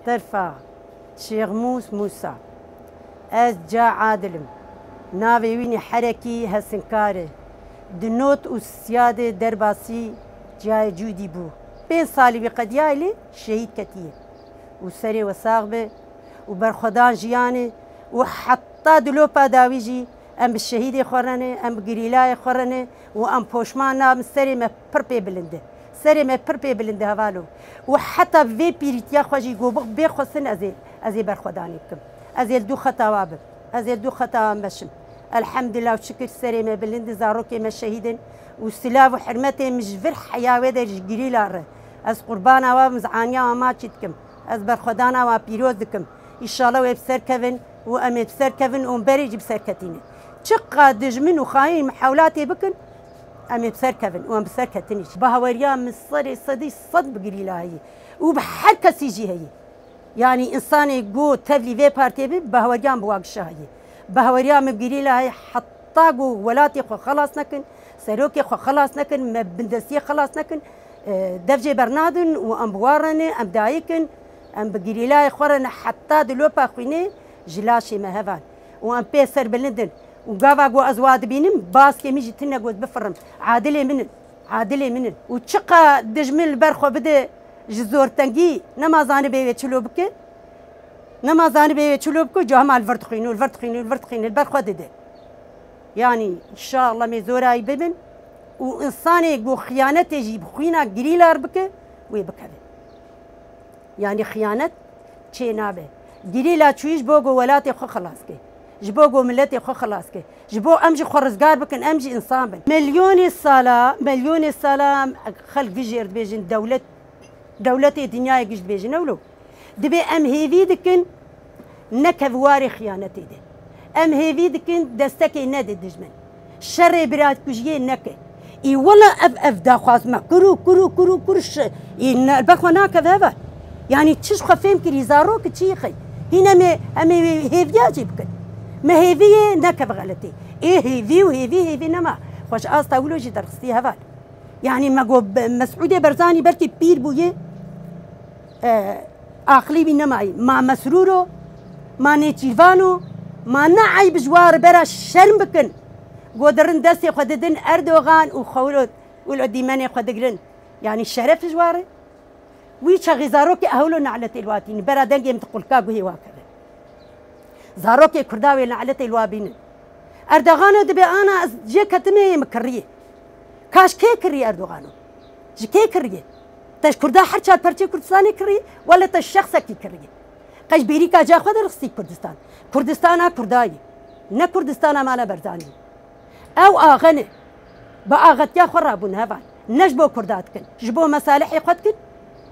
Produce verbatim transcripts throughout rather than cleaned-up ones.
Terfa Şêxmûs Mûsa. Ez Ca Adil im. Navê wî nî Herekî Hesinkar e. Di not û siyadê derbasî cayê cûdî bû. Pênc salî wî qediyayê lê şehîd ketiye. Û serê we sax be û berxwedan jiyanê û heta dilopa dawî jî Em bi şehîdê xwe re ne, em bi gerîlayê xwe re ne û em poşman nabin, serê me pir pê bilind e. Serê me pir pê bilind e, hevalo. Û heta vê pîrîtiya xwe jî go bix-, bê xwestin ez ê, ez ê berxwedanê bikim. Ez ê li dû xeta wa bim. Ez ê li dû xeta wa meşim. Elhemdulillah û şikir serê me bilind e, zarokê me şehîd in û silav û hurmetê min ji vir heya wê de ji gerîla re. Ez qurbana wa bim, ez aniya wa maçî dikim. Ez berxwedana wa pîroz dikim. Înşallah wê bi ser kevin. Û em ê bi ser kevin û berê jî bi ser ketîne. Çiqa dijmin û xayîn mihewlatê bikin, em ê bi ser kevin û em bi ser ketinî jî. Bahweriya min serê sedî sed bi gerîla heye û bi her kesî jî heye. Yanî însanê ku tevlî vê partiyê be, bahweriya min bi wa gişa heye. Bahweriya min bi gerîla heye, heta ku welatê xwe xelas nekin, serokê xwe xelas nekin, me bindestiyê xelas nekin, e, dev jê bernadin û em bi wa re ne, em dayik in, em bi gerîlayê xwe re ne, heta dilopa xwînê ji laşê me hev an. Û em pê serbilind in. Û gava ku ez wa dibînim, baskê min jî tune got bifirim. Adilê min in. Adilê min in. Û çiqa dijmin li ber xwe bide ji zortengî, nema zanibê wê çilo bike. Nema zanibê wê çilo bike, ca hema li vir dixwîne û li vir dixwîne û li vir dixwîne, li ber xwe dide. Yanî, înşallah em ê zorayî bibin û însanê ku xiyanetê jî bi xwîna gerîlar bike, wê bikeve. Yanî xiyanet çê nabe. Gerîla çûyî ji bo ku welatê xwe xilas ke. Ji bo ku miletê xwe xilas ke. Ji bo em jî xwe rizgar bikin, em jî însan bin. Milyonê sala, milyonê sala xelk vijêr dibêjin dewlet, dewletê dinyayê giş dibêjin ewlo. Dibê em hêvî dikin, nekeve warê xiyanetê de. Em hêvî dikin destekê nede dijmin. Şerê birakujiyê neke. Î wela ev, ev daxwaz me. Kuru, kuru, kuru, kuru şi. Î ne, li ber xwe nakeve heval. Yanî çi ji xwe fêm kirî, zarok çi xey. Hîn em ê, em ê hêviya jî bikin. Me hêviyê nekeve xeletê. Ê hêvî û hêvî, hêvî nema. Xwe ji asta wilo jî derxistî heval. Yanî me got, Mesûdê Berzanî belkî pîr bûye, e, aqilî wî nemayî. Ma Mesrûr o, ma Nêçîrvan o, ma ne eyb ji wa re bera şerm bikin. Got dirin destê xwe didin Erdogan û xwe wilo, wilo dîmenê xwe digirin. Yanî şeref ji wa re. Wî çaxî zarokê ewlo neletê li wa tînin. Bera dengê min di qulka guhê wa kevin. Zarokê Kurda wê neletê li wa bînin. Erdogan o dibê ana ez jê ketime yê min kiriyê. Ka ji kê kiriyê Erdogan o? Ji kê kiriyê? Te ji Kurda her çar perçê Kurdistanê kiriyê, wele te ji şexsekî kiriyê. Qey ji bêrîka ca xwe derxistî Kurdistan. Kurdistana Kurda ye. Ne Kurdistana Mala Berzanî. Ew axin e. Bi axetiya xwe rabûn heval. Ne ji bo Kurda dikin. Ji bo mesalihê xwe dikin.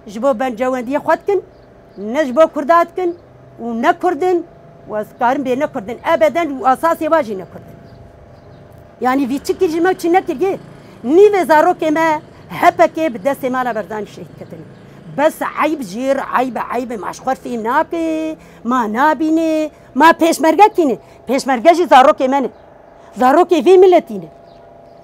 Ji bo bencewendiyê xwe dikin. Ne ji bo Kurda dikin û ne Kurd in û ez karim bê ne Kurd in. Ebeden û esasê wa jî ne Kurd in. Yanî vî çi kir ji me û çi nekiriye? Nîvê zarokê me H P K bi destê Mala Berzanî şehîd ketine. Bes eyb jêr, eyb e, eyb e. Ma ji xwe fêm nake, ma nabîne, ma pêşmerge kî ne? Pêşmerge jî zarokê me ne. Zarokê vê miletî ne.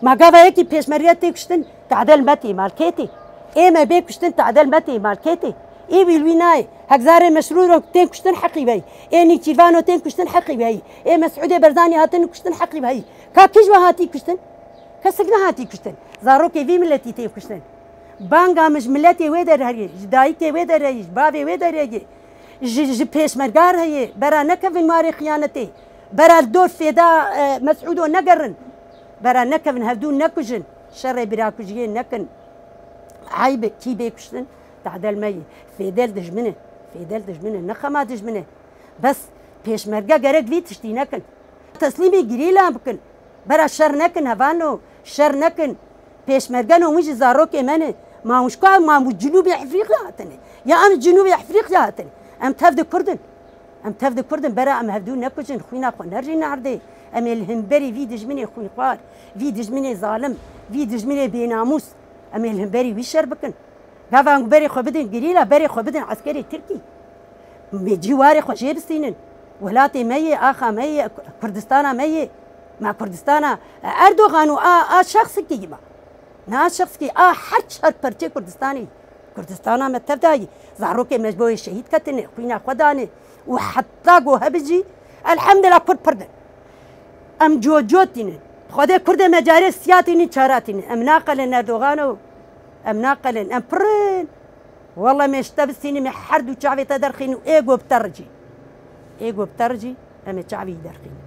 Ma gava yekî pêşmerge tê kuştin, tadel me tê, mal kê tê? Ê me bê kuştin, tadel me tê, mal kê tê? Ê wî li wî nayê. Hegzarê Mesrûro tên kuştin heqî weyî. Ê Nîçîrvano tên kuştin heqî weyî. Ê Mesûdê Berzanî hatin kuştin heqî weyî. Ka kî ji we hatî kuştin? Kesik nehatî kuştin. Zarokê vî miletî tên kuştin. Banga min ji miletê wê derê heye, ji dayikê wê derê heye, ji bavê wê derê heye, ji, ji pêşmerga re heye. Bera nekevin warê xiyanetê. Bera li dor fêda, e, Mesûdo negerin. Bera nekevin, hevdû nekujin. Şerê birakujiyê nekin. Eyb e, kî bê kuştin? Tadel me yê. Fêdel dijmin e. Fêdel dijmin e. Ne xema dijmin e. Bes pêşmerge gerek vî tiştî nekin. Teslîmê gerîla bikin. Bera şer nekin, hevano, şer nekin. Pêşmergeno, hûn jî zarokê me ne. Ma hûn ji ku, ma hûn Cinûbê Efrîqya hatine? Ya em ji Cinûbê Efrîqya hatine? Em tev di Kurd in. Em tev di Kurd in, bera em hevdû nekujin, xwîna xwe nerjîn erdê. Em ê li hemberî vî dijminê xwînxwar, vî dijminê zalim, vî dijminê bênamûs, em ê li hemberî wî şer bikin. Gava em berê xwe bidin gerîla, berê xwe bidin eskerê Tirkî. Mê cî warê xwe jê bistînin. Welatê me yê, axa me yê, Kurdistana me yê. Ma Kurdistana Erdogan û a, a şexsikî ma. Na şexsikî, a her çar perçê Kurdistanê. Kurdistana me tev dayî. Zarokê me ji bo wê şehîd ketine, xwîna xwe dane. Û heta ku hebin jî, elhemdulillah, Kurd pir din. Em coco tînin. Xwedê Kurdê me carê siya tînin, çara tînin. Em naqelin Erdogan û em naqelin. Em pir in. Wele me ji te bistînin, me her du çavê te derxînin û ê ku bi te re jî. Ê ku bi te re jî, em ê çavî derxînin.